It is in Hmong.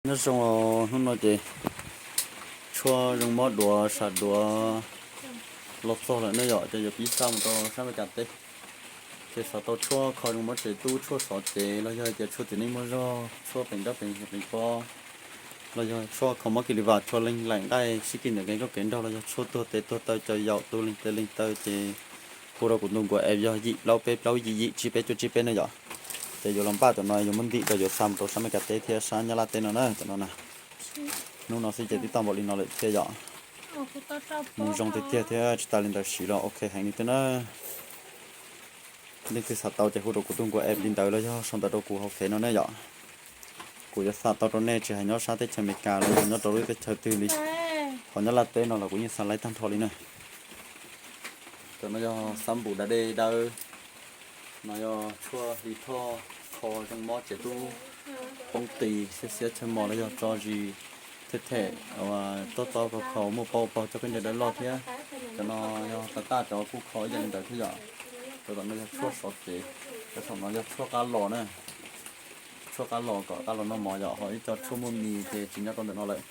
Nyob zoo, hnub no ces tshuaj zoo mob duav sam duav los txog lawm ne yom, ces yuav pib xa mus rau sab Amelikas teb. Ces xav tau tshuaj kho zoo mob tsev tub, tshuaj sov cev, los yog tias tshuaj txiv neej muaj zog, tshuaj peem nrab peem hiav peem pob, los yog tshuaj kho mob kis li vas, tshuaj leej laim nqaij sib kis ntawm kev nkauj kev nraug, los yog tshuaj tuag tes tuag taw, cov yaum tu leeg tes leeg taw ces hu rau kuv tus nkuav app yog yim plaub peb plaub yim yim tsib peb cuaj tsib peb ne yom. Ces yuav los npaj cov no yuav muab ntim rau yuav xa mus rau sab Amelikas teb thiab sab Nyab Laj teb no na, cov no na. Hnub no xwb ces twb tau npaum li no lawm thiab yom. Mus zoo tiag tiag thiab tsis tas li ntawd siv los ok heev li thiab na. Leej twg xav tau ces hu rau kuv tus nkuav app li ntawd los yog sau ntawv rau kuv hauv fev no ne yom. Kuv yuav xa tau rau nej tsis hais nyob sab teb chaws Amelikas los yog nyob rau lub teb chaws twg li. Qhov Nyab Laj teb no los kuv yeej xa laib tag nrho li na. Cov no yog xab npum da dej dawb, no yog tshuaj hli thoj kho zoo mob tsev tub, poob qis, xiab xiab chaw mos los yog tso zis, them them, tob tob kho kho muaj paub paug coj khaub ncaws dawb loj thiab. Cov no yog tas taj cov kuj kho ib yam li ntawd thiab yom. Cov tom no yog tshuaj sov cev, cov saum no yog tshuaj qab los na. Tshuaj qab los kom qab los noj mov yom, ho ib co tshuaj muaj mis ces tsis nyob rau ntawm no lawm.